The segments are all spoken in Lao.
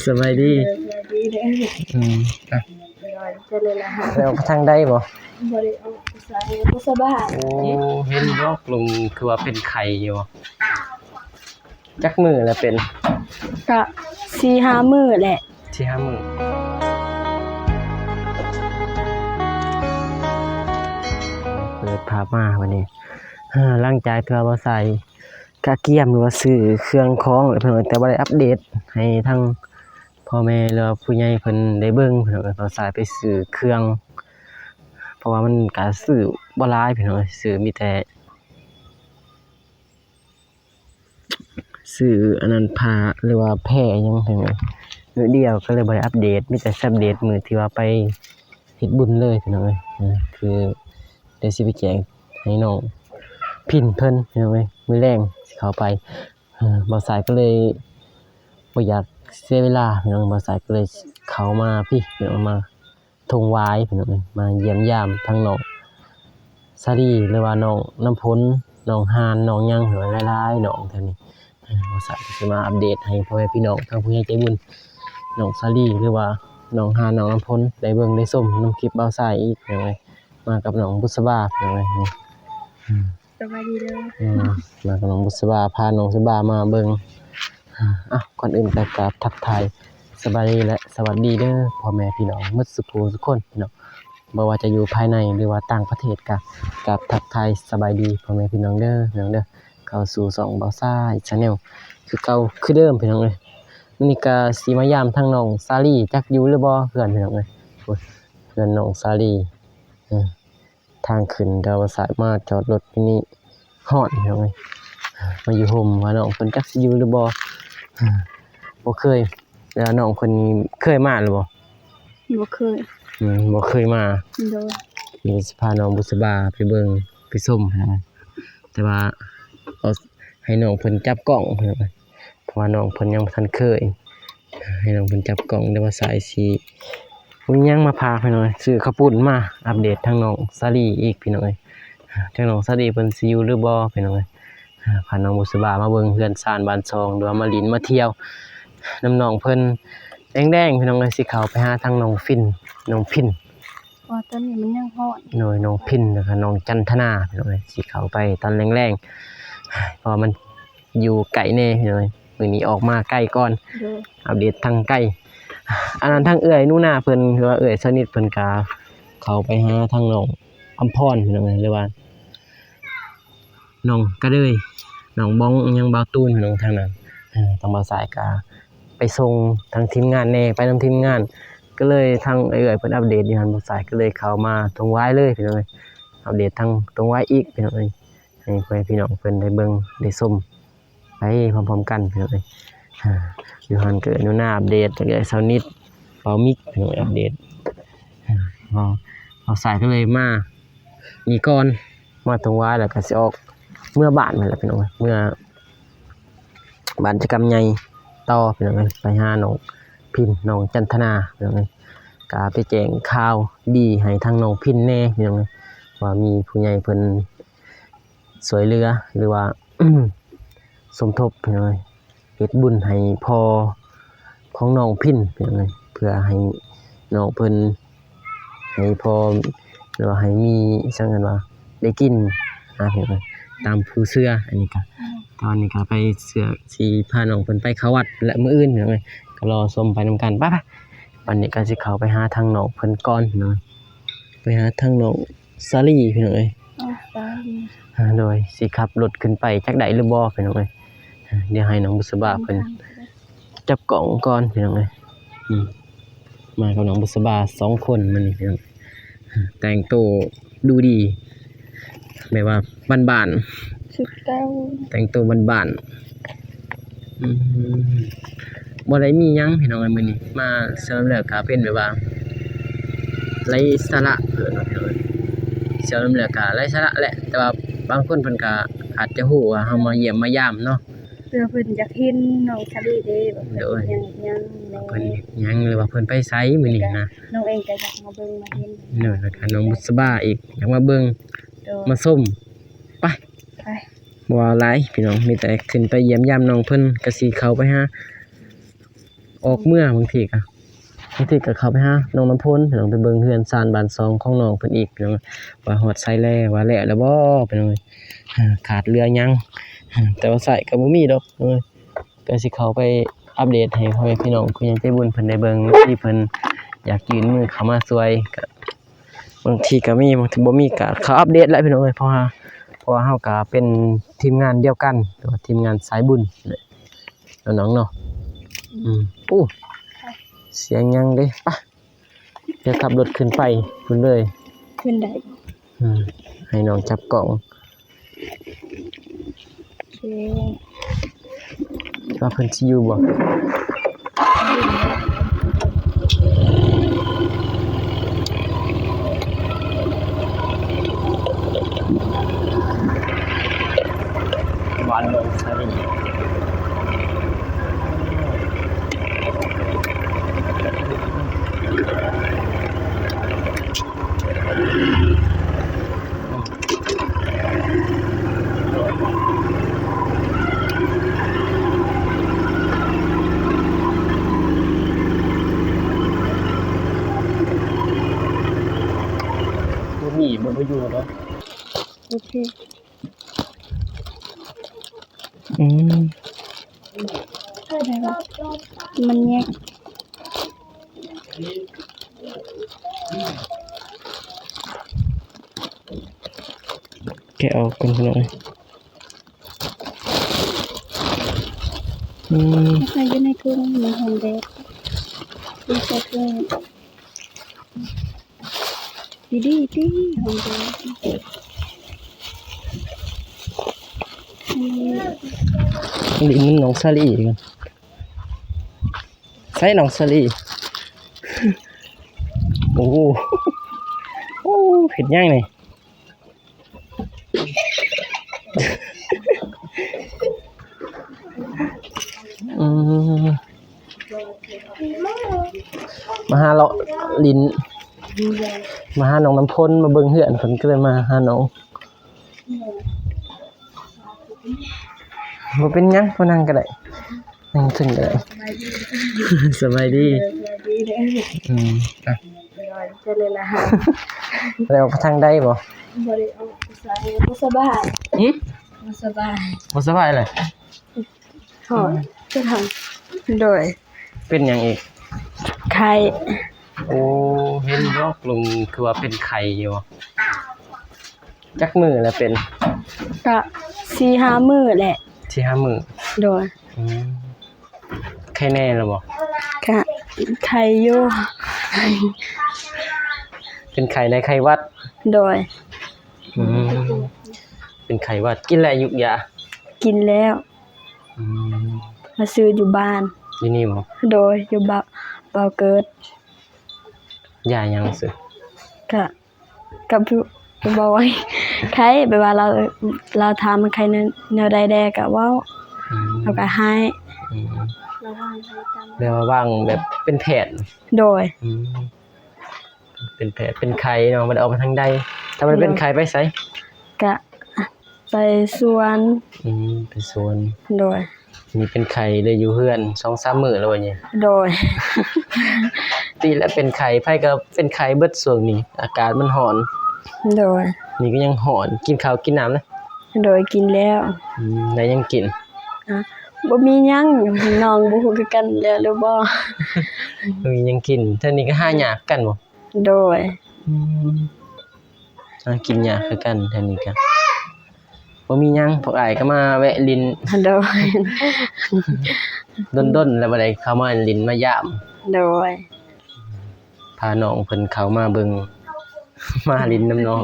ສະບາຍດີ. ເອີ ສະບາຍດີເດີ. ອືມ ອ່ະ ໂດຍ ເຈົ້າເລີຍລະ ໄດ້ອອກທາງໃດບໍ່? ບໍ່ໄດ້ອອກໄປໃສ ບໍ່ສະບາຍ. ໂອ້ ເຫັນບໍ່ ລົງຄືວ່າເປັນໄຂ້ຢູ່. ຈັກມື້ແລ້ວເປັນ? ກະສີ່ຫ້າມື້ແຫຼະ. ສີ່ຫ້າມື້. ເປີດພາບມາບັດນີ້ ຫຼັງຈາກທີ່ວ່າບ່າວຊາຍກະກຽມ ຫຼືວ່າຊື້ເຄື່ອງຂອງແລ້ວພີ່ນ້ອງ ແຕ່ບໍ່ໄດ້ອັບເດດໃຫ້ທາງພໍ່ແມ່ ຫຼືວ່າຜູ້ໃຫຍ່ເພິ່ນໄດ້ເບິ່ງພີ່ນ້ອງ. ບ່າວຊາຍໄປຊື້ເຄື່ອງ ເພາະວ່າມັນກະຊື້ບໍ່ຫຼາຍພີ່ນ້ອງ ຊື້ມີແຕ່ ຊື້ອັນນັ້ນ ຜ້າ ຫຼືວ່າແພຫຍັງ ໜ້ອຍດຽວ ກໍເລີຍບໍ່ໄດ້ອັບເດດ ມີແຕ່ຊິອັບເດດມື້ທີ່ວ່າໄປເຮັດບຸນເລີຍພີ່ນ້ອງເອີຍ. ຄືດຽວຊິໄປແຈ້ງໃຫ້ນ້ອງພິນເພິ່ນພີ່ນ້ອງເອີຍ ມື້ແລງຊິເຂົ້າໄປ. ບ່າວຊາຍກໍເລີຍບໍ່ຢາກເສຍເວລາພີ່ນ້ອງ ບ່າວຊາຍກໍເລີຍເຂົ້າມາພີ້ພີ່ນ້ອງ ມາ ທົ່ງຫວາຍພີ່ນ້ອງເອີຍ ມາຢ້ຽມຢາມທັງນ້ອງສາລີ ຫຼືວ່ານ້ອງນ້ຳຝົນ ນ້ອງຮານ ນ້ອງຫຍັງ ຫຼາຍໆນ້ອງແຖວນີ້. ບ່າວຊາຍກໍຊິມາອັບເດດໃຫ້ພໍ່ແມ່ພີ່ນ້ອງ ທັງຜູ້ໃຫຍ່ໃຈບຸນ ນ້ອງສາລີ ຫຼືວ່ານ້ອງຮານ ນ້ອງນ້ຳຝົນ ໄດ້ເບິ່ງໄດ້ຊົມນຳຄລິບບ່າວຊາຍອີກພີ່ນ້ອງເອີຍ. ມາກັບນ້ອງບຸດສະບາພີ່ນ້ອງເອີຍ. ສະບາຍດີເດີ. ອືມ ມາກັບນ້ອງບຸດສະບາ ພານ້ອງສະບາມາເບິ່ງ. ເອົ້າ ກ່ອນອື່ນກໍກາບທັກທາຍສະບາຍດີ ແລະ ສະຫວັດດີເດີພໍ່ແມ່ພີ່ນ້ອງໝົດສູ່ຜູ້ສູ່ຄົນພີ່ນ້ອງ ບໍ່ວ່າຈະຢູ່ພາຍໃນ ຫຼືວ່າຕ່າງປະເທດ ກໍກາບທັກທາຍສະບາຍດີພໍ່ແມ່ພີ່ນ້ອງເດີ ພີ່ນ້ອງເດີ. ເຂົ້າສູ່ຊ່ອງບ່າວຊາຍ Channel ຄືເກົ່າຄືເດີມພີ່ນ້ອງເອີຍ. ມື້ນີ້ກໍຊິມາຢາມທາງນ້ອງສາລີ ຈັກຢູ່ຫຼືບໍ່ເຮືອນພີ່ນ້ອງເອີຍ. ໂອ້ຍ ເຮືອນນ້ອງສາລີ ເອີ ທາງຂຶ້ນດາວສາຍມາຈອດລົດຢູ່ນີ້ ຮ້ອນພີ່ນ້ອງເອີຍ. ມາຢູ່ຮົ່ມວ່ານ້ອງເພິ່ນຈັກຊິຢູ່ຫຼືບໍ່ ບໍ່ເຄີຍ. ແລ້ວນ້ອງເພິ່ນນີ້ເຄີຍມາຫຼືບໍ່? ບໍ່ເຄີຍ. ອືມ ບໍ່ເຄີຍມາ. ໂດຍ. ດຽວຊິພານ້ອງບຸດສະບາໄປເບິ່ງໄປຊົມຫັ້ນນະ ແຕ່ວ່າເອົາໃຫ້ນ້ອງເພິ່ນຈັບກ້ອງ ເພາະວ່ານ້ອງເພິ່ນຍັງບໍ່ທັນເຄີຍ. ໃຫ້ນ້ອງເພິ່ນຈັບກ້ອງ ແຕ່ວ່າສາຍຊິ ມີຫຍັງມາຝາກພີ່ນ້ອງ ຊື້ເຂົ້າປຸ້ນມາອັບເດດທາງນ້ອງສາລີອີກພີ່ນ້ອງເອີຍ. ທາງນ້ອງສາລີເພິ່ນຊິຢູ່ຫຼືບໍ່ພີ່ນ້ອງເອີຍ. ພານ້ອງບຸດສະບາມາເບິ່ງເຮືອນຊານບ້ານຊ່ອງ ຫຼືວ່າມາຫຼິ້ນມາທ່ຽວນຳນ້ອງເພິ່ນ. ແລງໆ ພີ່ນ້ອງເອີຍ ຊິເຂົ້າໄປຫາທາງນ້ອງຟິນ ນ້ອງພິນ ເພາະວ່າຕອນນີ້ມັນຍັງຮ້ອນ. ໂດຍ ນ້ອງພິນ ແລ້ວກໍນ້ອງຈັນທະນາ ພີ່ນ້ອງເອີຍ ຊິເຂົ້າໄປຕອນແລງໆ ເພາະວ່າມັນ ຢູ່ໄກແດ່ພີ່ນ້ອງເອີຍ ມື້ນີ້ອອກມາໄກກ່ອນ. ໂດຍ. ອັບເດດທາງໄກ. ອັນນັ້ນທາງເອື້ອຍໜູນາເພິ່ນ ຫຼືວ່າເອື້ອຍສະນິດເພິ່ນກະເຂົ້າໄປຫາທາງນ້ອງອຳພອນພີ່ນ້ອງເອີຍ ຫຼືວ່ານ້ອງກະເດີຍ ນ້ອງບອງ ຫຍັງ ບ່າວຕູນພີ່ນ້ອງ ທາງນັ້ນ. ເອີ ທາງບ່າວສາຍກະໄປສົ່ງທາງທີມງານແດ່ ໄປນຳທີມງານ ກໍເລີຍທາງເອື້ອຍເພິ່ນອັບເດດຢູ່ຫັ້ນ ບ່າວສາຍກໍເລີຍເຂົ້າມາທົ່ງຫວາຍເລີຍພີ່ນ້ອງເອີຍ. ອັບເດດທາງທົ່ງຫວາຍອີກພີ່ນ້ອງເອີຍ. ໃຫ້ພໍ່ແມ່ພີ່ນ້ອງເພິ່ນໄດ້ເບິ່ງໄດ້ຊົມໄປພ້ອມໆກັນພີ່ນ້ອງເອີຍ. ຢູ່ຫັ້ນກໍເອື້ອຍໜູນາອັບເດດ ແລ້ວກໍຊາວນິດ ເບົາມິກພີ່ນ້ອງ ອັບເດດ. ເຮົາ ເຮົາສາຍກໍເລີຍມານີ້ກ່ອນ ມາທົ່ງຫວາຍ ແລ້ວກໍຊິອອກເມືອບ້ານຫັ້ນແຫຼະພີ່ນ້ອງເອີຍ ເມືອ ບ້ານຈະກຳໃຫຍ່ຕໍ່ພີ່ນ້ອງເອີຍ ໄປຫານ້ອງພິນ ນ້ອງຈັນທະນາພີ່ນ້ອງເອີຍ. ກະໄປແຈ້ງຂ່າວດີໃຫ້ທາງນ້ອງພິນແດ່ພີ່ນ້ອງເອີຍ ວ່າມີຜູ້ໃຫຍ່ເພິ່ນຊ່ວຍເຫຼືອ ຫຼືວ່າ ສົມທົບພີ່ນ້ອງເອີຍ ເຮັດບຸນໃຫ້ພໍ່ຂອງນ້ອງພິນພີ່ນ້ອງເອີຍ ເພື່ອໃຫ້ນ້ອງເພິ່ນ ໃຫ້ພໍ ຫຼືວ່າໃຫ້ມີ ຈັ່ງເອີ້ນວ່າ ໄດ້ກິນນະພີ່ນ້ອງເອີຍ ຕາມຜູ້ເຊື່ອ. ອັນນີ້ກະ ຕອນນີ້ກະໄປເຊື່ອ ຊິພານ້ອງເພິ່ນໄປເຂົ້າວັດແຫຼະມື້ອື່ນພີ່ນ້ອງເອີຍ ກໍລໍຊົມໄປນຳກັນ ໄປໆ. ບັດນີ້ກະຊິເຂົ້າໄປຫາທາງນ້ອງເພິ່ນກ່ອນພີ່ນ້ອງເອີຍ ໄປຫາທາງນ້ອງສາລີພີ່ນ້ອງເອີຍ. ໂດຍ ຊິຂັບລົດຂຶ້ນໄປຈັກໄດ້ຫຼືບໍ່ພີ່ນ້ອງເອີຍ. ດຽວໃຫ້ນ້ອງບຸດສະບາເພິ່ນຈັບກ້ອງກ່ອນພີ່ນ້ອງເອີຍ. ອືມ ມາກັບນ້ອງບຸດສະບາສອງຄົນມື້ນີ້ພີ່ນ້ອງ ແຕ່ງໂຕດູດີ ແບບວ່າບ້ານໆ ຊຸດເກົ່າ ແຕ່ງໂຕບ້ານໆ. ອືມ ບໍ່ໄດ້ມີຫຍັງພີ່ນ້ອງເອີຍ ມື້ນີ້ມາສ່ວນຫຼາຍແລ້ວກະເປັນແບບວ່າໄຮ້ສາລະ ເອີ້ນວ່າພີ່ນ້ອງເອີຍ ສ່ວນຫຼາຍແລ້ວກະໄຮ້ສາລະແຫຼະ ແຕ່ວ່າບາງຄົນເພິ່ນກະອາດຈະຮູ້ວ່າເຮົາມາຢ້ຽມມາຢາມເນາະ ເພື່ອເພິ່ນຢາກເຫັນນ້ອງສາລີເດ້ ວ່າເພິ່ນເຮັດຫຍັງ ເພິ່ນເຮັດຫຍັງ ຫຼືວ່າເພິ່ນໄປໃສມື້ນີ້ນະ ນ້ອງເອງກໍຢາກມາເບິ່ງມາເຫັນ. ໂດຍ ແລ້ວກໍນ້ອງບຸດສະບາອີກ ຢາກມາເບິ່ງ ໂດຍ ມາຊົມ ໄປ ໄປ ບໍ່ວ່າຫຼາຍພີ່ນ້ອງ ມີແຕ່ຂຶ້ນໄປຢ້ຽມຢາມນ້ອງເພິ່ນ ກໍຊິເຂົ້າໄປຫາ ອອກເມືອ ບາງທີກະ ບາງທີກະເຂົ້າໄປຫານ້ອງນ້ຳຝົນ ພີ່ນ້ອງ ໄປເບິ່ງເຮືອນຊານບ້ານຊ່ອງຂອງນ້ອງເພິ່ນອີກ ພີ່ນ້ອງ ວ່າຮອດໃສແລ້ວ ວ່າແລ້ວແລ້ວບໍ່ ພີ່ນ້ອງ ອາ ຂາດເຫຼືອຫຍັງ ແຕ່ວ່າໃຊ້ກະບໍ່ມີດອກ ກະຊິເຂົ້າໄປອັບເດດໃຫ້ພໍ່ແມ່ພີ່ນ້ອງຜູ້ໃຫຍ່ໃຈບຸນເພິ່ນໄດ້ເບິ່ງ ທີ່ເພິ່ນຢາກຍື່ນມືເຂົ້າມາຊ່ວຍ ກະບາງທີກະມີ ບາງທີບໍ່ມີ ກະເຂົ້າອັບເດດແຫຼະ ພີ່ນ້ອງເອີຍ ເພາະວ່າ ເພາະວ່າເຮົາກະເປັນທີມງານດຽວກັນ ຫຼືວ່າທີມງານສາຍບຸນເນາະ ນ້ອງເນາະ ອືມ ໂອ້ ສຽງຫຍັງເດ ປະ ດຽວຂັບລົດຂຶ້ນໄປພຸ້ນເລີຍ ຂຶ້ນໄດ້ ອືມ ໃຫ້ນ້ອງຈັບກ້ອງ ໂອເຄ ວ່າເພິ່ນຊິຢູ່ບໍ່? ບ້ານໜອງສາລີ ບໍ່ມີ ບໍ່ ບໍ່ຢູ່ແລ້ວ ໂອເຄ ອືມ ມັນແຍກ ແກະອອກກ່ອນ ພີ່ນ້ອງ ອືມ ໃສ່ຢູ່ໃນຖົງ ມັນຮ້ອນແດດ ໃສ່ຖົງ ດີໆ ຕິ ຫອມແດງ ນີ້ມັນນ້ອງສາລີ ໃສນ້ອງສາລີ ໂອ້ ໂອ້ ເຮັດຫຍັງນີ້? ອືມ ມາຫາເລາະຫຼິ້ນ ມາຫານ້ອງນ້ຳຝົນ ມາເບິ່ງເຮືອນ ເພິ່ນກະເລີຍມາຫານ້ອງ ບໍ່ເປັນຫຍັງ ບໍ່ນັ່ງກະໄດ້ ນັ່ງເທິງກະໄດ້ ສະບາຍດີ ສະບາຍດີເດີ ອືມ ອ່ະ ເປັນໄດລະ ໄດ້ອອກໄປທາງໃດບໍ່? ບໍ່ໄດ້ອອກໄປໃສ ບໍ່ສະບາຍ ຫື? ບໍ່ສະບາຍ ບໍ່ສະບາຍແຫຼະ ຮອດ ຈະທຳ ໂດຍ ເປັນຫຍັງອີກ? ໄຂ້ ໂອ້ ເຫັນດອກລົງ ຄືວ່າເປັນໄຂ້ຢູ່ ຈັກມື້ແລ້ວເປັນ? ກະສີ່ຫ້າມື້ແຫຼະ ສີ່ຫ້າມື້ ໂດຍ ອືມ ໄຂ້ແນ່ແລ້ວບໍ່? ກະໄຂ້ຢູ່ ເປັນໄຂ້ໃນໄຂ້ຫວັດ ໂດຍ ອືມ ເປັນໄຂ້ຫວັດ ກິນແລ້ວຢູກຢາ? ກິນແລ້ວ ອືມ ມາຊື້ຢູ່ບ້ານ ຢູ່ນີ້ບໍ່? ໂດຍ ຢູ່ ເບົາເກີດ ຢາຫຍັງຊື້? ກະ ກະບອກວ່າໄຂ້ ແບບວ່າລາວ ລາວຖາມວ່າໄຂ້ແນວໃດແດ່ກະເວົ້າ ອືມ ລາວກະໃຫ້ ອືມ ລະຫວ່າງໄຂ້ກັນ ແບບວ່າຫວ່າງແບບເປັນແພດ ໂດຍ ອືມ ເປັນແພດ ເປັນໄຂ້ເນາະ ບໍ່ໄດ້ອອກໄປທາງໃດ ຖ້າບໍ່ໄດ້ເປັນໄຂ້ໄປໃສ? ກະໄປສວນ ອືມ ໄປສວນ ໂດຍ ນີ້ເປັນໄຂ້ເລີຍຢູ່ເຮືອນສອງສາມມື້ແລ້ວບໍ່ນີ້? ໂດຍ ຕິແລ້ວເປັນໄຂ້ ໃຜກະເປັນໄຂ້ເບິດຊ່ວງນີ້ ອາກາດມັນຮ້ອນ ໂດຍ ນີ້ກະຍັງຮ້ອນ ກິນເຂົ້າກິນນ້ຳແລ້ວ? ໂດຍ ກິນແລ້ວ ອືມ ໄດ້ຫຍັງກິນ? ອາ ບໍ່ມີຫຍັງ ນ້ອງບໍ່ຮູ້ຄືກັນແລ້ວຫຼືບໍ່ ບໍ່ມີຫຍັງກິນ ເທື່ອນີ້ກະຫາຍາກຄືກັນບໍ່? ໂດຍ ອືມ ຫາກິນຍາກຄືກັນ ແຖວນີ້ກະບໍ່ມີຫຍັງ ພວກອ້າຍກະມາແວະຫຼິ້ນ ໂດຍ ດົນໆ ແລ້ວບໍ່ໄດ້ເຂົ້າມາຫຼິ້ນມາຢາມ ໂດຍ ພານ້ອງເພິ່ນເຂົ້າມາເບິ່ງ ມາຫຼິ້ນນຳນ້ອງ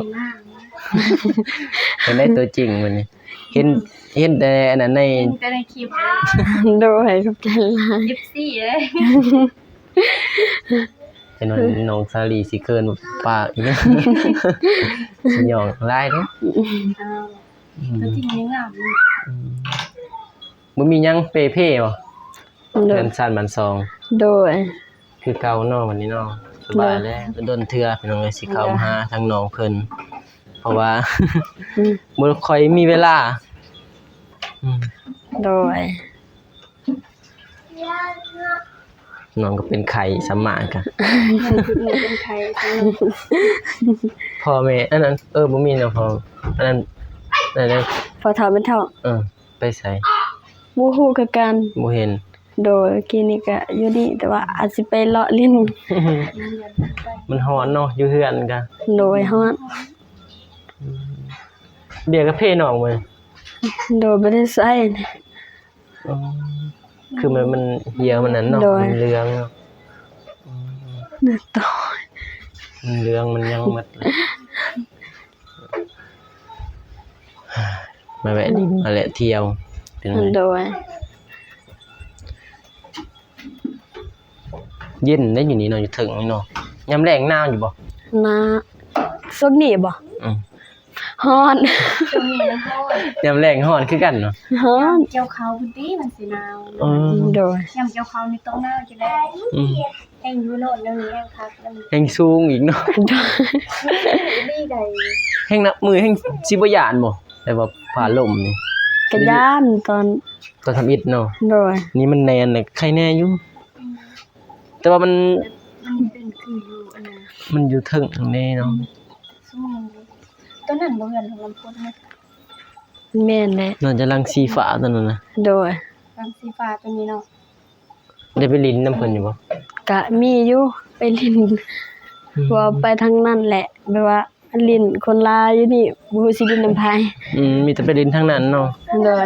ເຫັນໃນຕົວຈິງມື້ນີ້ ເຫັນ ເຫັນແຕ່ອັນນັ້ນໃນ ເຫັນແຕ່ໃນຄລິບ ໂດຍ ຂອບໃຈຫຼາຍ ເອັຟຊີເອີຍ. ແຕ່ນ້ອງ ນ້ອງສາລີຊິເຂີນປາກອີກ ຊິຍ້ອງຫຼາຍເດ້ ອືມ ຕົວຈິງຍັງງາມຢູ່ ອືມ ບໍ່ມີຫຍັງເປ່ເພບໍ່? ໂດຍ ເຮືອນຊານບ້ານຊ່ອງ ໂດຍ ຄືເກົ່າເນາະ ບາດນີ້ເນາະ ສະບາຍແລ້ວ ໂດຍ ດົນເທື່ອພີ່ນ້ອງເອີຍ ຊິເຂົ້າມາຫາທາງນ້ອງເພິ່ນ ເພາະວ່າ ອືມ ບໍ່ຄ່ອຍມີເວລາ ອືມ ໂດຍ. ນ້ອງກໍເປັນໄຂ້ ສຳມາກະ ນ້ອງເປັນໄຂ້ ພໍ່ແມ່ ອັນນັ້ນ ເອີ ບໍ່ມີເນາະ ພໍ່ ອັນນັ້ນ ອັນນັ້ນ ພໍ່ເຖົ້າແມ່ເຖົ້າ ເອີ ໄປໃສ? ບໍ່ຮູ້ຄືກັນ ບໍ່ເຫັນ. ໂດຍ ກີ້ນີ້ກະຢູ່ນີ້ ແຕ່ວ່າອາດຊິໄປເລາະຫຼິ້ນ. ມັນຮ້ອນເນາະ ຢູ່ເຮືອນກະ ໂດຍ ຮ້ອນ. ອືມ ເບຍກາເຟນ້ອງເບິ່ງ ໂດຍ ບໍ່ໄດ້ໃຊ້. ອໍ ຄືມັນ ມັນຫ່ຽວມັນນັ້ນເນາະ ໂດຍ ມັນເຫຼືອງເນາະ. ອືມ ໂດຍ ມັນເຫຼືອງ ມັນຫຍັງໝົດ. ມາແວະຫຼິ້ນ ມາແວະທ່ຽວ ໂດຍ. ເຢັນໄດ໋ຢູ່ນີ້ເນາະ ຢູ່ເທິງນີ້ເນາະ. ຍາມແລ້ງໜາວຢູ່ບໍ່? ໜາວ. ຊ່ວງນີ້ບໍ່? ອືມ ຮ້ອນ ຊ່ວງນີ້ມັນຮ້ອນ. ຍາມແລ້ງຮ້ອນຄືກັນເນາະ. ຮ້ອນ ຍາມກ່ຽວເຂົ້າພຸ້ນຕິມັນຊິໜາວ. ເອີ ໂດຍ ຍາມກ່ຽວເຂົ້ານີ້ຕ້ອງໜາວຢູ່ແລ້ວ. ອືມ ແຮງຢູ່ໂລດໜຶ່ງ ແຮງຄັກນຳ ແຮງສູງອີກເນາະ. ໂດຍ ນີ້ໃດ ແຮງນັບມື້ແຮງຊິບໍ່ຢ້ານບໍ່? ແບບວ່າຟ້າລົມນີ້ ກະຢ້ານຕອນ ຕອນທຳອິດເນາະ. ໂດຍ ນີ້ມັນແໜ້ນ ໄຄແນ່ຢູ່. ອືມ ແຕ່ວ່າມັນ ມັນເປັນຄືຢູ່ອັນນັ້ນ ມັນຢູ່ເທິງເດ້ເນາະ. ອືມ ສູງຢູ່ ຕົວນັ້ນບໍ່ເຮືອນຂອງລຳພົນນະ? ແມ່ນແຫຼະ ໜ້າຈະຫຼັງສີຟ້າຕົວນັ້ນນະ. ໂດຍ ຫຼັງສີຟ້າຕົວນີ້ເນາະ. ໄດ້ໄປຫຼິ້ນນຳເພິ່ນຢູ່ບໍ່? ກະມີຢູ່ ໄປຫຼິ້ນ. ອືມ ວ່າໄປທາງນັ້ນແຫຼະ ແບບວ່າ ຫຼິ້ນຄົນລາວຢູ່ນີ້ ບໍ່ຮູ້ຊິຫຼິ້ນນຳໃຜ. ອືມ ມີແຕ່ໄປຫຼິ້ນທາງນັ້ນເນາະ. ໂດຍ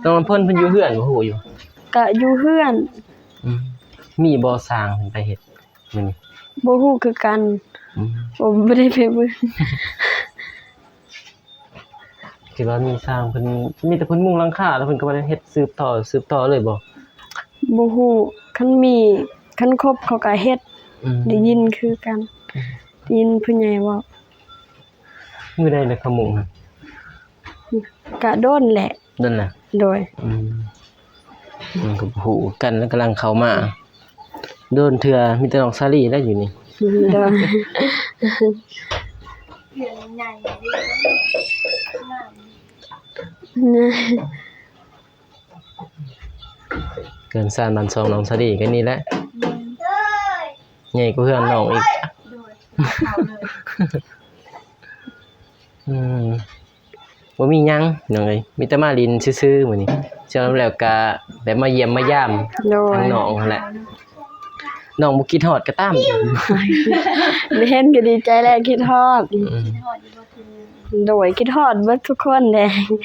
ນ້ອງລຳເພິ່ນເພິ່ນຢູ່ເຮືອນບໍ່ ຮູ້ຢູ່? ກະຢູ່ເຮືອນ. ອືມ ມີບໍ່ຊ່າງເພິ່ນໄປເຮັດມື້ນີ້? ບໍ່ຮູ້ຄືກັນ. ອືມ ບໍ່ ບໍ່ໄດ້ໄປເບິ່ງ. ຄິດວ່າມີຊ່າງເພິ່ນ ມີແຕ່ເພິ່ນມຸງຫຼັງຄາ ແລ້ວເພິ່ນກໍບໍ່ໄດ້ເຮັດສືບຕໍ່ ສືບຕໍ່ເລີຍບໍ່? ບໍ່ຮູ້ ຄັນມີ ຄັນຄົບເຂົາກໍເຮັດ. ອືມ ໄດ້ຍິນຄືກັນ. ອືມ ໄດ້ຍິນຜູ້ໃຫຍ່ເວົ້າ. ມື້ໃດລະເຂົາມຸງຫັ້ນ? ກະດົນແຫຼະ. ດົນລະ? ໂດຍ. ອືມ ມັນກໍບໍ່ຮູ້ກັນ ແລ້ວກຳລັງເຂົ້າມາ. ໂດນເທື່ອມີແຕ່ນ້ອງສາລີແຫຼະຢູ່ນີ້. ໂດຍ. ເຮືອນໃຫຍ່ ເຮືອນຊານບ້ານຊ່ອງນ້ອງສາລີກໍນີ້ແຫຼະ. ອືມ ໃຫຍ່ກວ່າເຮືອນນ້ອງອີກ. ໂດຍ. ອືມ ບໍ່ມີຫຍັງນ້ອງເອີຍ ມີແຕ່ມາຫຼິ້ນຊື່ໆມື້ນີ້. ສ່ວນແລ້ວກະແບບມາຢ້ຽມມາຢາມ. ໂດຍ. ທາງນ້ອງຫັ້ນແຫຼະ ນ້ອງບໍ່ຄິດຮອດກໍຕາມ. ໄດ້ເຫັນກໍດີໃຈແລ້ວ ຄິດຮອດ. ອືມ ໂດຍ ຄິດຮອດເບິດທຸກຄົນແຫຼະ. ອືມ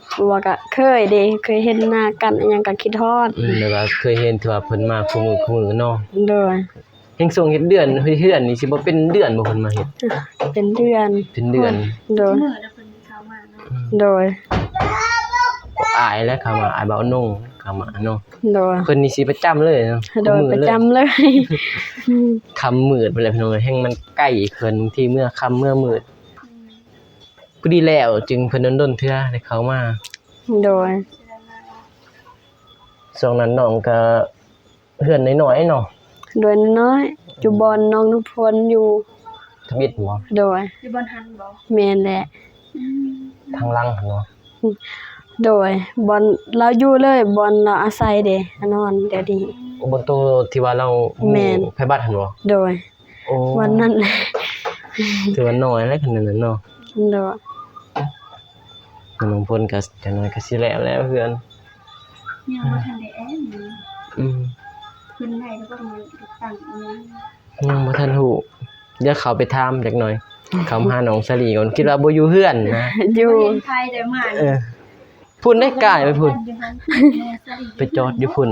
ເພາະວ່າກໍເຄີຍເດ້ ເຄີຍເຫັນໜ້າກັນອີ່ຫຍັງກໍຄິດຮອດ. ອືມ ແບບວ່າເຄີຍເຫັນທີ່ວ່າເພິ່ນມາຄູ່ມື້ຄູ່ມື້ເນາະ. ໂດຍ. ແຮງຊ່ວງເຮັດເຮືອນ ເຮັດເຮືອນນີ້ຊິບໍ່ເປັນເດືອນບໍ່ເພິ່ນມາເຮັດ? ເປັນເດືອນ. ເປັນເດືອນ. ໂດຍ. ມື້ລະເພິ່ນເຂົ້າມາເນາະ. ອືມ ໂດຍ. ອາຍແຫຼະ ເຂົ້າມາ ອາຍບ່າວນົງ ເຂົ້າມາເນາະ. ໂດຍ. ເພິ່ນນີ້ຊິປະຈຳເລີຍເນາະ. ໂດຍ ປະຈຳເລີຍ. ຄ່ຳມືດໄປແລ້ວພີ່ນ້ອງເອີຍ ແຮງມັນໃກ້ເພິ່ນ ບາງທີເມື່ອຄ່ຳເມື່ອມືດ. ອືມ ພໍດີແລ້ວຈຶ່ງເພິ່ນດົນໆເທື່ອໄດ້ເຂົ້າມາ. ໂດຍ. ຊ່ວງນັ້ນນ້ອງກະ ເຮືອນນ້ອຍໆເນາະ. ໂດຍ ນ້ອຍໆ ຢູ່ບ່ອນນ້ອງນ້ຳຝົນຢູ່. ທຳອິດບໍ່? ໂດຍ. ຢູ່ບ່ອນຫັ້ນບໍ່? ແມ່ນແຫຼະ. ອືມ ທາງຫຼັງຫັ້ນບໍ່? ໂດຍ. ບ່ອນລາວຢູ່ເລີຍ ບ່ອນລາວອາໄສເດ້ ນອນດຽວນີ້. ໂອ້ ບ່ອນໂຕທີ່ວ່າລາວ ແມ່ນ ໄພບັດຫັ້ນບໍ່? ໂດຍ. ໂອ້ ບ່ອນນັ້ນແຫຼະ. ຖືວ່ານ້ອຍແຫຼະ ຄັນນັ້ນເນາະ. ໂດຍ. ນ້ອງນ້ຳຝົນກໍຈັກໜ້ອຍກໍຊິແລ້ວແລ້ວເຮືອນ. ຍັງບໍ່ທັນໄດ້ແອນ. ອືມ ເພິ່ນໄດ້ແລ້ວບໍ່ ມາຕັ້ງອີ່ຫຍັງ. ຍັງບໍ່ທັນຮູ້ ດຽວເຂົ້າໄປຖາມຈັກໜ່ອຍ. ເຂົ້າມາຫານ້ອງສາລີກ່ອນ ຄິດວ່າບໍ່ຢູ່ເຮືອນນະ. ຢູ່ ບໍ່ເຫັນໃຜໄດ້ມາ. ເອີ ພຸ້ນໄດ້ ກາຍໄປພຸ້ນ ໄປຈອດຢູ່ພຸ້ນ.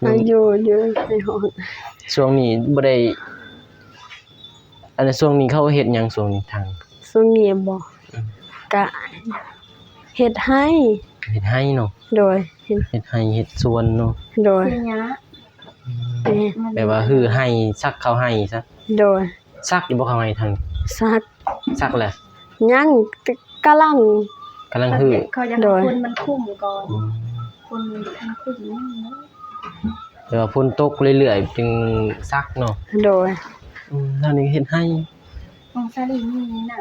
ຍັງຢູ່ ຢູ່ໃນຫ້ອງ. ຊ່ວງນີ້ບໍ່ໄດ້ ອັນ ຊ່ວງນີ້ເຂົາເຮັດຫຍັງ ຊ່ວງນີ້ທາງ? ຊ່ວງນີ້ບໍ? ອືມ ກະເຮັດໄຮ່. ເຮັດໄຮ່ເນາະ. ໂດຍ. ເຮັດ ເຮັດໄຮ່ເຮັດສວນເນາະ. ໂດຍ. ເຮັດຫຍ້າ. ອືມ ແມ່ນ ແບບວ່າຮື້ໄຮ່ ສັກເຂົ້າໄຮ່ຊະ. ໂດຍ. ສັກຢູ່ບໍ່ເຂົ້າໄຮ່ທາງ? ສັກ. ສັກແລ້ວ? ຍັງ ກຳລັງ ກຳລັງຮື້. ເຂົາຢາກໃຫ້ ໂດຍ ຝົນມັນຄຸ້ມກ່ອນ. ອືມ ຝົນມັນຄຸ້ມ. ແຕ່ວ່າຝົນຕົກເລື້ອຍໆຈຶ່ງສັກເນາະ. ໂດຍ. ອືມ ທາງນີ້ເຮັດໄຮ່. ຂອງສາລີມີນາ?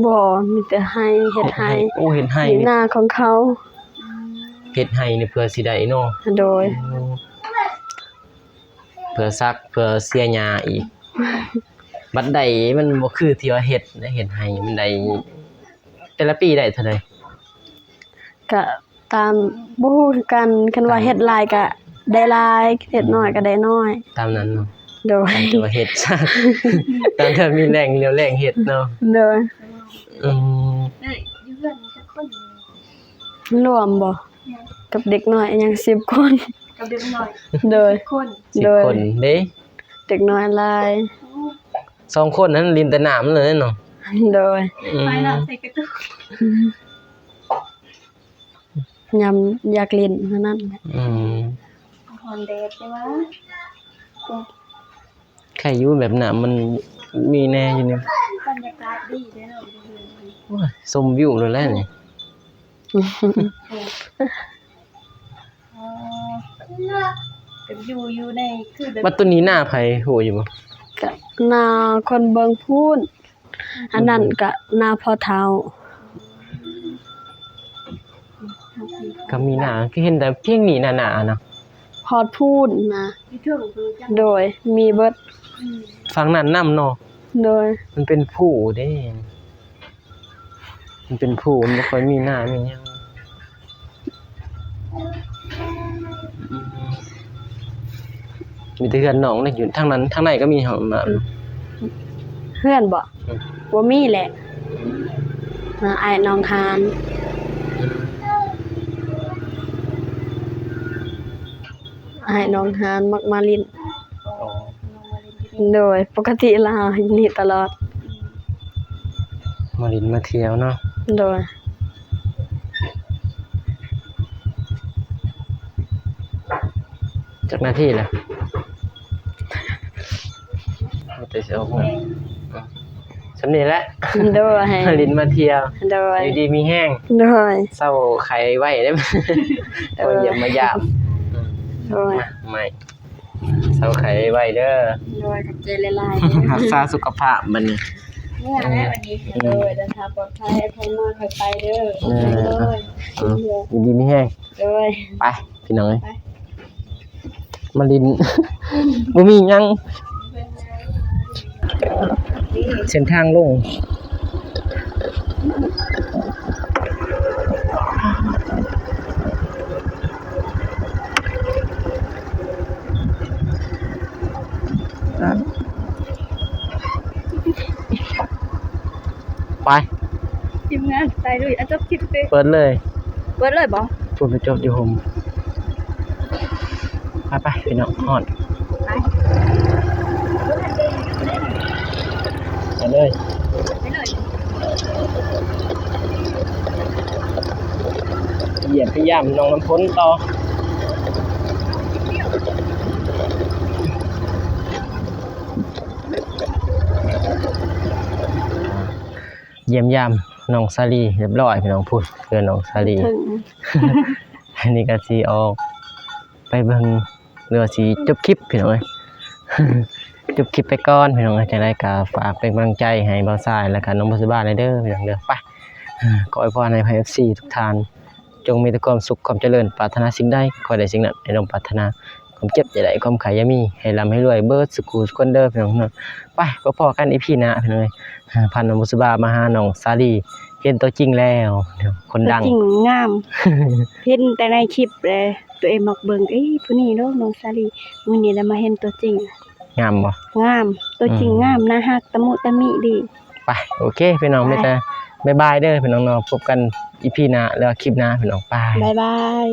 ບໍ່ ມີແຕ່ໄຮ່ ເຮັດໄຮ່. ເຮັດໄຮ່. ໂອ້ ເຮັດໄຮ່ ມີນາຂອງເຂົາ. ອືມ ເຮັດໄຮ່ນີ້ເພື່ອຊິໄດ້ເນາະ. ໂດຍ. ໂອ້ ເພື່ອສັກ ເພື່ອເສຍຫຍ້າອີກ. ບັດໄດ້ມັນບໍ່ຄືທີ່ວ່າເຮັດນະ ເຮັດໄຮ່ມັນໄດ້ ແຕ່ລະປີໄດ້ເທົ່າໃດ? ກະຕາມ ບໍ່ຮູ້ຄືກັນ ຄັນວ່າເຮັດຫຼາຍກະໄດ້ຫຼາຍ ເຮັດໜ້ອຍກະໄດ້ໜ້ອຍ ຕາມນັ້ນເນາະ. ໂດຍ ຕາມທີ່ວ່າເຮັດຊະ ຕາມທີ່ມີແຮງ ເຫລີຍວແຮງເຮັດເນາະ. ໂດຍ ອືມ ເອີຍ ຢູ່ເຮືອນມີຈັກຄົນ? ລວມບໍ່? ແມ່ນ ກັບເດັກນ້ອຍຍັງສິບຄົນ. ກັບເດັກນ້ອຍ ໂດຍ ສິບຄົນ. ສິບຄົນເດ້ ເດັກນ້ອຍຫຼາຍ. ສອງຄົນນັ້ນຫຼິ້ນແຕ່ນ້ຳເລີຍເນາະ. ໂດຍ ອືມ ໄປນ້ຳໃສ່ກະຕຸກ ຍາມຢາກຫຼິ້ນເທົ່ານັ້ນ. ອືມ ຮ້ອນແດດແຕ່ວ່າ ໄຄຢູ່ ແບບນ້ຳມັນມີແດ່ຢູ່ນີ້ ບັນຍາກາດດີເດ້ເນາະ. ໂອ້ຍ ຊົມວິວໂລດແຫຼະນີ້. ອໍ ແບບຢູ່ ຢູ່ໃນ ຄືແບບ ບັດໂຕນີ້ນາໃຜຮູ້ຢູ່ບໍ່? ກະນາຄົນເບິ່ງພຸ້ນ ອັນນັ້ນກະນາພໍ່ເຖົ້າ. ກະມີນາ ຄືເຫັນແຕ່ພຽງນີ້ນາໆນະ ຮອດພຸ້ນນະ. ໂດຍ ມີເບິດ ຝັ່ງນັ້ນນຳເນາະ. ໂດຍ ມັນເປັນພູເດ້ ມັນເປັນພູ ມັນບໍ່ຄ່ອຍມີນາມີຫຍັງ. ມີແຕ່ເຮືອນນ້ອງເດ້ ຢູ່ທາງນັ້ນ ທາງໃນກໍມີຫ້ອງນ້ຳ. ເຮືອນບໍ່? ອືມ ບໍ່ມີແຫຼະ. ເອີ ອ້າຍນ້ອງຫານ ອ້າຍນ້ອງຫານມັກມາຫຼິ້ນ. ອໍ ໂດຍ ປົກກະຕິລາວຢູ່ນີ້ຕະຫຼອດ ມາຫຼິ້ນມາທ່ຽວເນາະ. ໂດຍ ຈັກນາທີລະ? ແຕ່ຊິອອກ ສ່ຳນີ້ແຫຼະ. ໂດຍ ມາຫຼິ້ນມາທ່ຽວ. ໂດຍ ຢູ່ດີມີແຮງ. ໂດຍ ເຊົາໄຂ້ໄວເດ້ ໂດຍ ມາຢ້ຽມມາຢາມ. ໂດຍ ມາໃໝ່ ເຊົາໄຂ້ໄວໆເດີ. ໂດຍ ຂອບໃຈຫຼາຍໆເດີ ຮັກສາສຸຂະພາບບັດນີ້. ເມື່ອແລ້ວບັດນີ້. ອືມ ໂດຍ ເດີນທາງປອດໄພ ໃຜມາຄ່ອຍໄປເດີ. ເອີ ໂດຍ ເອີ ຢູ່ດີມີແຮງ. ໂດຍ ໄປພີ່ນ້ອງເອີຍ ໄປ ມາຫຼິ້ນ ບໍ່ມີຫຍັງ ເສັ້ນທາງລົງ. ໄປ ທີມງານໄປເລີຍ. ອ່ະ ຈົບຄລິບເດ້ ເປີດເລີຍ. ເປີດເລີຍບໍ່? ພຸ້ນ ໄປຈົບຢູ່ຮົ່ມ. ໄປໆ ພີ່ນ້ອງ ຮອດ ໄປ ໄປເລີຍ ໄປເລີຍ. ຢ້ຽມໄປຢາມນ້ອງນ້ຳຝົນຕໍ່. ຢ້ຽມຢາມນ້ອງສາລີຮຽບຮ້ອຍ ພີ່ນ້ອງ. ພຸ້ນ ເຮືອນນ້ອງສາລີ. ອັນນີ້ກໍຊິອອກໄປເບິ່ງ ຫຼືວ່າຊິຈົບຄລິບ ພີ່ນ້ອງເອີຍ ຈົບຄລິບໄປກ່ອນ ພີ່ນ້ອງເອີຍ. ຈັ່ງໃດກໍຝາກເປັນກຳລັງໃຈໃຫ້ບ່າວຊາຍ ແລະກະນ້ອງບຸດສະບາແດ່ເດີ ພີ່ນ້ອງເດີ. ໄປ ຂໍອວຍພອນໃຫ້ ເອັຟຊີ ທຸກທ່ານ ຈົ່ງມີແຕ່ຄວາມສຸກຄວາມຈະເລີນ ປາດຖະໜາສິ່ງໃດ ຂໍໄດ້ສິ່ງນັ້ນ ໃຫ້ສົມປາດຖະໜາ ຄວາມເຈັບຢ່າໄດ້ ຄວາມໄຂ້ຢ່າມີ ໃຫ້ລ່ຳໃຫ້ລວຍເບິດສູ່ຄູ່ສູ່ຄົນເດີ ພີ່ນ້ອງເນາະ. ໄປ ພໍ້ກັນອີພີໜ້າ ພີ່ນ້ອງເອີຍ. ພານ້ອງບຸດສະບາມາຫານ້ອງສາລີ ເຫັນຕົວຈິງແລ້ວ ຄົນດັງ ຕົວຈິງງາມ ເຫັນແຕ່ໃນຄລິບແຫຼະ ຕົວເອງມັກເບິ່ງ ເອີ ຜູ້ນີ້ເນາະ ນ້ອງສາລີ. ມື້ນີ້ລະມາເຫັນຕົວຈິງ. ງາມບໍ່? ງາມ ຕົວຈິງງາມ ໜ້າຮັກ ຕະມຸຕະມິດີ. ໄປ ໂອເຄ ພີ່ນ້ອງ ໄປ ມີແຕ່ບາຍບາຍເດີ ພີ່ນ້ອງເນາະ. ພົບກັນອີພີໜ້າ ຫຼືວ່າຄລິບໜ້າ ພີ່ນ້ອງ. ໄປ ບາຍບາຍ.